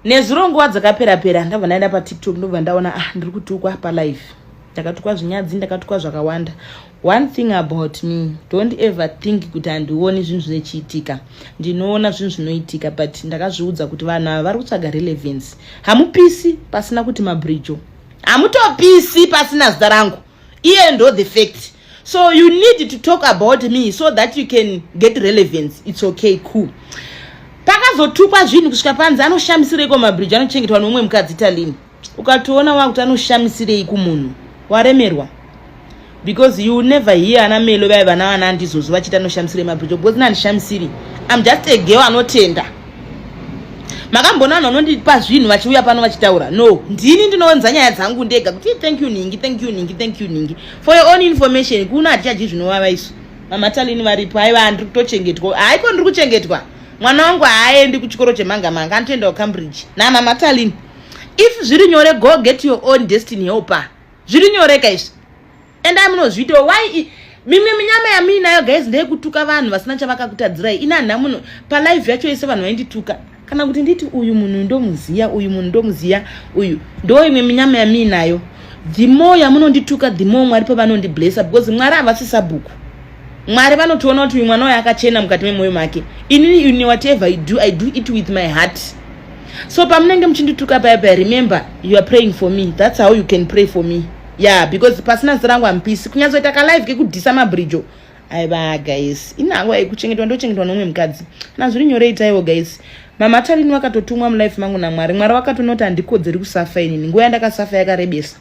Nezuro nguva dzakapera pera ndabva ndaenda paTikTok ndobva ndaona ah ndiri kutukwa palive. Ndakatukwa zvinyadzi, ndakatukwa zvakawanda. One thing about me, don't ever think kuti handioni zvinhu zvinochiitika. Ndinoona zvinhu zvinoitika but ndakazviudza kuti vanhu ava vari kutsvaga relevance. Hamupisi pasina kuti mabrijo. Hamutopisi pasina zita rangu. Iye ndo the fact. So you need to talk about me so that you can get relevance. It's okay, cool. Pakazotukwa zvinhu kusvika panzi anoshamisireko mabridge anochengetwa nomumwe mukadzi Talini. Ukatoona wakuti anoshamisirei kumunhu waremerwa because you never hear ana Melo vaya vana vana andizozo vachiti anoshamisirei mabridge because nandishamisiri. I'm just a girl anotenda. Makamboona vanhu vanondipa zvinhu vachiuya pano vachitaura? No, ndini ndinoonza nyaya dzangu ndega kuti thank you ningi, thank you ningi, thank you ningi. For your own information, kuno hatichadyi zvinovava isu. Mama Talini varipo, aiwa ndiri kutochengetwa. Haiko ndiri kuchengetwa. Mwana wangu haaendi kuchikoro chemanga manga, anotoenda kuCambridge. Na Mama Talini. If zviri nyore, go get your own destiny helper. Zviri nyore ka izvi. Endai munozviitawo. Why mimwe minyama yamuinayo guys ndeyekutuka vanhu vasina chavakakutadzirai. Ini handina munhu palive yacho yese vanhu vaindituka. Kana kuti nditi uyu munhu ndomuziya, uyu munhu ndomuziya, uyu ndo imwe minyama yamuinayo. The more yamunondituka the more Mwari pavanondiblessa because Mwari havasi sabhuku. Mwari vanotoona kuti uyu mwana uyu akachena mukati memwoyo make. Inini in whatever I do, I do it with my heart. So pamunenge muchindituka paya paya, remember you are praying for me. That's how you can pray for me. Yeah, because pasina zita rangu hamupisi. Kunyatsoita ka live kekudhisa mabridjo. Aiva guys, inhango yekuchengetwa ndochengetwa nomumwe mukadzi. Kana zviri nyore itaiwo guys. Mama Talini vakatotumwa mulife mangu naMwari. Mwari vakatonoti handikodzeri kusafa inini. Nguva yandakasafa yakarebesa.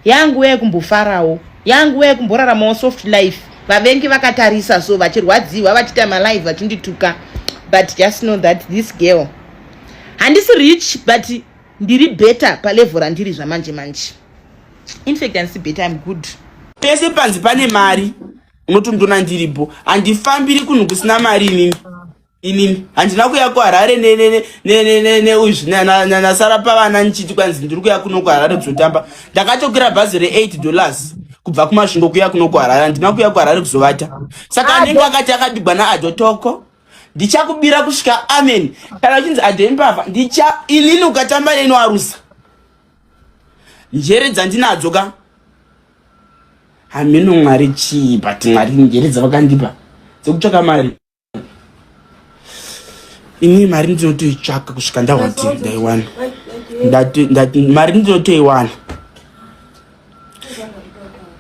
Yanguva yekumbofarawo. Yanguva yekumboraramawo soft life. Vavengi vakatarisa so vachirwadziwa vachiita malive vachindituka. But just know that this girl handisi rich but ndiri better palevel randiri zvamanje manje. In fact handisi better, I'm good. Pese panzi pane mari unotondona ndiripo. Handifambiri kunhu kusina mari inini. Inini handina kuya kuHarare neuzvi nasara pavana ndichiti kwanzi ndiri kuya kuno kuHarare kuzotamba. Ndakatokwira bhazi re8 dollars kubva kuMasvingo kuya kuno kuHarare. Handina kuya kuHarare kuzovata. Saka anenge akati akabigwa naAdo Toko. Ndichakubira kusvika amen. Kana uchinzi Ado imbavha, ndicha inini ukatamba neni warusa. Njere dzandinadzo ka. Hameno Mwari chii but Mwari njere dzavakandipa dzekutsvaka mari. Ini mari ndinotoitsvaka kusvika ndahwati ndaiwana. Ndati ndati mari ndinotoiwana.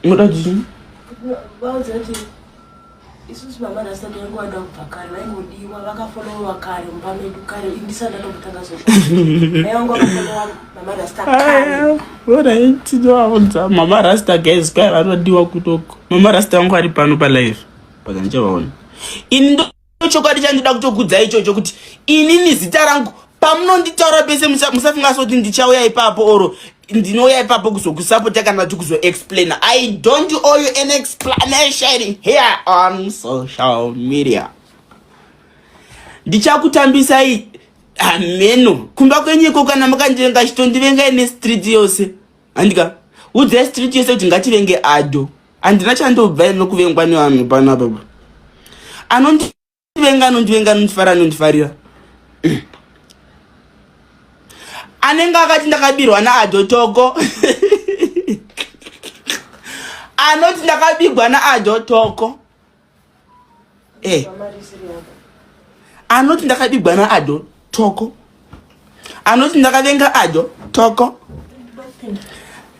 Unoda chii? Isusu mama rasta taingovada kubva kare vaingodiwa vakafolowa kare mumba medu kare indisati ndatombotanga zvovaingofolowa mama rasta kare. Alright, tinovaudza mama rasta guys kai vanodiwa kutoko. Mama rasta vangu vari pano palive. But handichavaona. Ini ndo chokwadi chandinoda kutokudzai ichocho kuti inini zita rangu pamunonditaura pese musafunga soti ndichauya ipapo oro ndinouya ipapo kuzokusapota kana kuti kuzoexplaina. I don't owe you an explanation here on social media. Ndichakutambisai hameno kumba kwenyu iko kana makandivenga chitondivengai nestreet yose. Handika udzai street yose kuti ngativenge Ado. Handina chandobva nokuvengwa nevanhu pano apa. Anondivenga anondivenga anondifara anondifarira. Anenge akati ndakabirwa naAdo Toko. Anoti ndakabigwa naAdo Toko. Anoti ndakabigwa naAdo Toko. Anoti ndakavenga Ado Toko.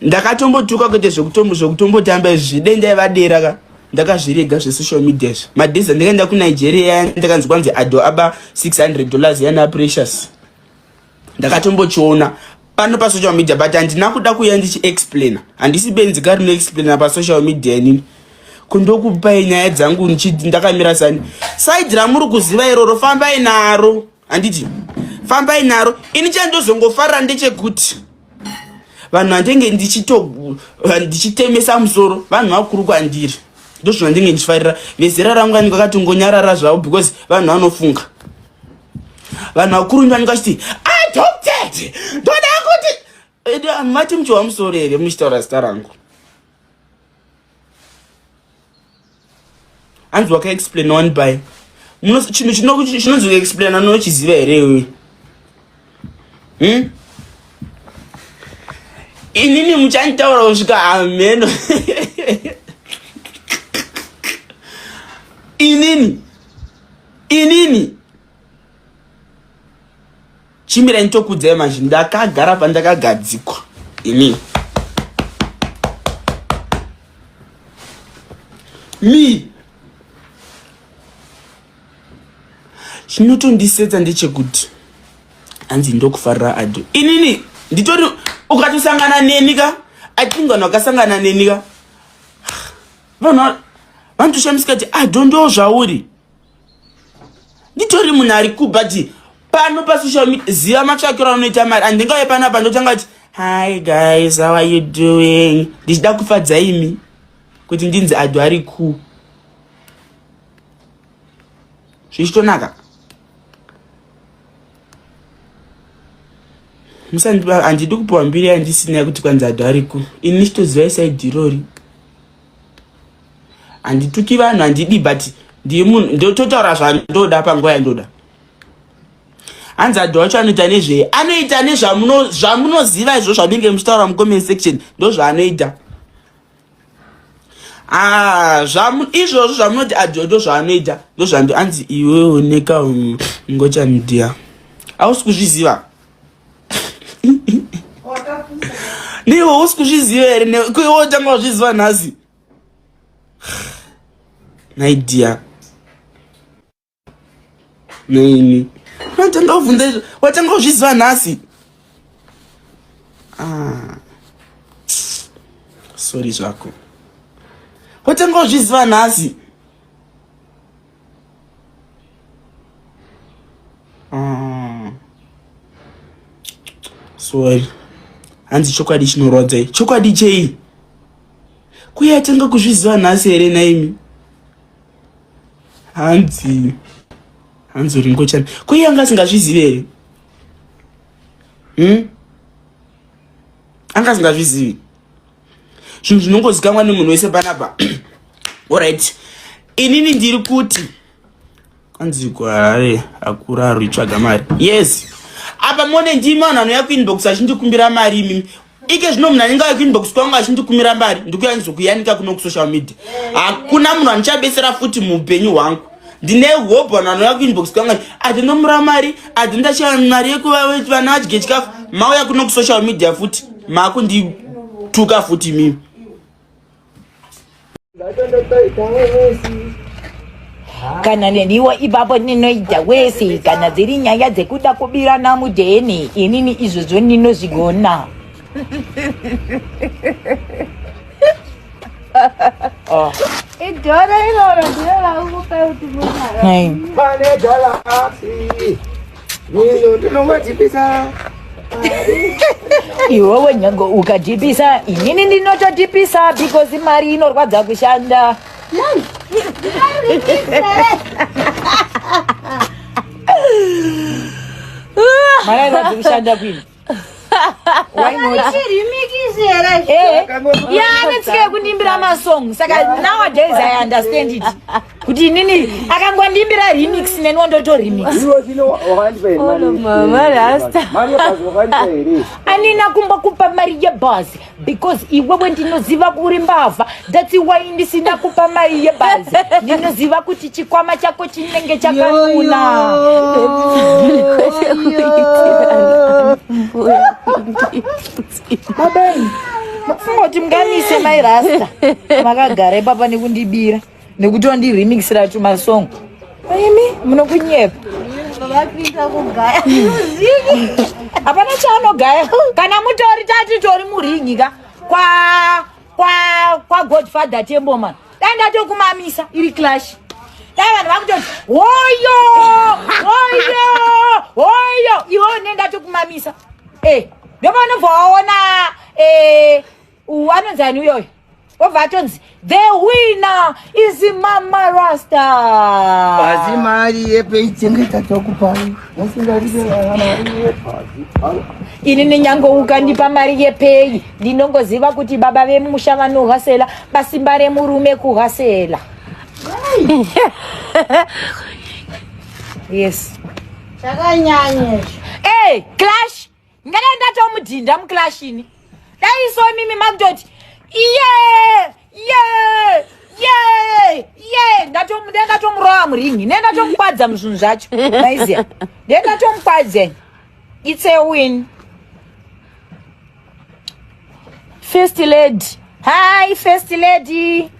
Ndakatombotuka kuite zvekutombotamba izvi dai ndaiva dera ka ndakazvirega zvesocial media izvi. Madays andakaenda kuNigeria ndakanzi kwanzi Ado aba 600 dollars yana Precious. Ndakatombochiona pano pasocial media but handina kuda kuuya ndichiexplaina. Handisi benzi ka rinoexplaina pasocial media inini. Kundokupai nyaya dzangu ndichiti ndakamira sani. Side ramuri kuziva iroro fambai naro. Handiti fambai naro. Ini chandozongofarira ndechekuti vanhu vandenge ndichitemesa musoro vanhu vakuru kwandiri. Ndozvandinge ndichifarira. Vezera rangu vanenge vakatongonyarara zvavo because vanhu vanofunga. Vanhu vakuru vanenge vachiti adopted. Ndoda kuti mati muchiwa musoro here muchitaura zita rangu. Hanzi wakaexplain one by chinhu chinonzi kuexplaina unochiziva here iwe? Hmm? Inini muchanditaura kusvika hameno. Inini inini chimirai nditokudzai manje ndakagara pandakagadzikwa inini me chinotondisetsa ndechekuti hanzi ndokufarira ado inini nditori ukatosangana neni ka i think vanhu vakasangana neni ka vanhu vanotoshamisika kuti ado ndo zvauri nditori munhu ari ku but pano pasocial media ziva matsvakiro anoita mari handingauye panapa ndotanga kuti hi guys how are you doing ndichida kufadza imi kuti ndinzi ado ari ku zvichitonaka musandipa handidi kupiwa mbiri yandisina yekuti kwanzi ado ariko ini ndichitoziva isaidi irori handituki vanhu handidi but ndiri munhu ndototaura zvandoda panguva yandoda hanzi ado wacho anoita nezvei anoita nezvamunoziva izvo zvamunenge muchitaura mucomment section ndozvaanoita Ah, zvamu izvozvo zvamunoti ajojo zvaanoita ndozvando anzi iwe oneka um, ngochani dia hausi kuzviziva ndiwe usi kuzviziva here kuiwe utanga kuzviziva nhasi nhai dia Nini? Watanga kuvhunza izvo, watanga kuzviziva nhasi. Ah. Sorry zvako. Watanga kuzviziva nhasi. Ah. Sorry. Hanzi chokwadi chinorwadza. Chokwadi chei? Kuya tanga kuzviziva nhasi here naimi? Hanzi hanzi uri ngochani. Ko iye anga asingazvizivi here? Hmm? Anga asingazvizivi. Zvinhu zvinongozikanwa nemunhu wese panapa. Alright. Inini ndiri kuti hanzi kuHarare hakurarwi tsvaga mari. Yes. Apa mone ndimi vanhu vanouya kuinbox achindikumbira mari imimi. Ike zvino munhu anenge auya kuinbox kwangu achindikumira mari ndikuya ndizokuyanika kuno kusocial media. Hakuna munhu anichabetsera futi muupenyu hwangu. Ndine hope vanhu vanouya kuinbox kwangu ati ndomura mari ati ndachaya mari yekuva vana vadye chikafu. Mauya kuno kusocial media futi makundituka futi imimi. Kana neniwo ipapo ndinoita wese kana dziri nyaya dzekuda kubirana mudheni inini izvozvo ndinozvigona. Oh. Idhora iroro ndiro rakukupai kuti mudaro. Pane galaxy. Nino ndinomatipisa. Iwewe nyange ukadhipisa inini ndinotodhipisa because mari inorwadza kushanda. Mari inorwadza kushanda kwini. Why not? Eh, yeah, anetsika yekundimbira masong saka nowadays I understand it kuti inini akangondimbira remix neni wandoto remix anina kumbokupa mari yebhazi because iwewe ndinoziva uri mbavha that's why ndisina kupa mari yebhazi ndinoziva kuti chikwama chako chinenge chakanuna babai mafunga kuti mungamise mai rasta makagara ipapa nekundibira nekuti wandiremixira tumasong imi munokunyepa hapana chaanogaya kana mutori tati tori muringi ka kwa kwa kwa godfather tembo man dai ndatokumamisa iri clash dai vanhu vakutoti hoyo hoyo hoyo iwe ne ndatokumamisa e ndopanobva waona e anonzi ani uyoyo obva atonzi the winner is mama rasta asi mari yepeichengeta tokupai ini nenyange ukandipa mari yepeyi ndinongoziva kuti baba vemusha vanohasela basimba remurume kuhasela yes chakanyanya hey, clash. Ngadai ndatomudhinda muclashini. Dai so mimi makutoti iye ye ye ye ndatomurova muringi ne ndatomukwadza muzvinhu zvacho maiziya nde ndatomukwadza. It's a win. First lady. Hi first lady.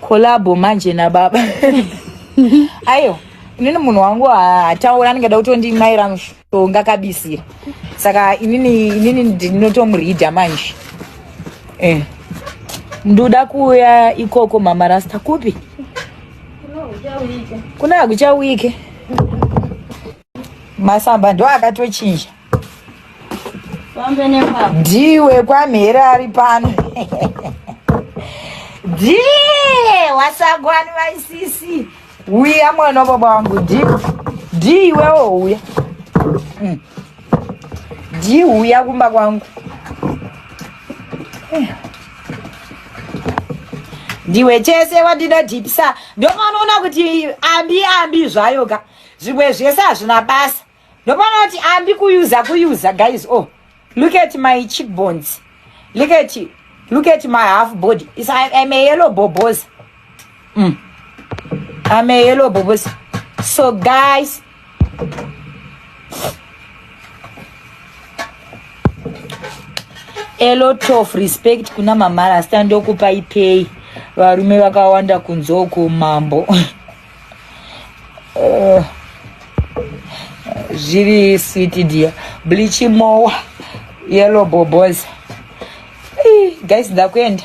Collabo manje nababa. Ayo, inini munhu wangu hataura anenge ada kutondimaira mushonga kabisira. Saka inini inini ndinotomuridha manje. Eh. Ndoda kuuya ikoko mama Rasta kupi? Kuna kuchawike. Masamba ndo akatochinja. Ndiwe kwamhere ari pano. Ndiye wasagwani vaisisi. Uya mwana wababa wangu ndi. Ndiwewo uya. Ndi uya kumba kwangu. Ndiwe chese wandinodhipisa. Ndopanoona kuti ambi ambi zvayo ka. Zvimwe zvese hazvina basa. Ndopanoona kuti ambi kuyuza kuyuza guys. Oh, look at my cheekbones. Look at look at my half body. It's, I, I'm a yellow bobos. I'm a yellow bobos. So guys, a lot of respect kuna mama Rasta ndokupa ipei varume vakawanda kunze uko mambo. Zviri sweet dear. Bleach mowa yellow bobos. Guys ndakuenda.